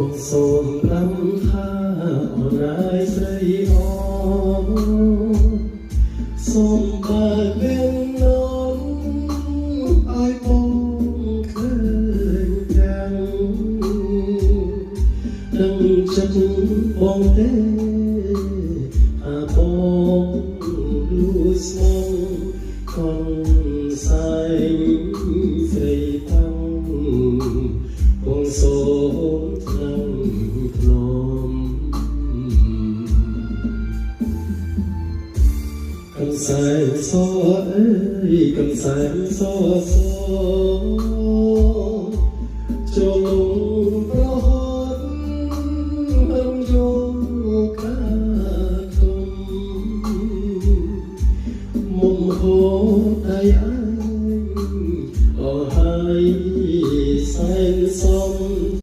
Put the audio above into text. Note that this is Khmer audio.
បងសូមដាំថាអូនឯងស្រីអសូមបើកមាននំឲ្យបងឃើញទាំងដឹងចិត្តបងទេថាបងលួចស្មងកនសែងស្រីតាំងបងសូមថ្លឹងថ្នម កំសែងសអើយកំសែងសសចូល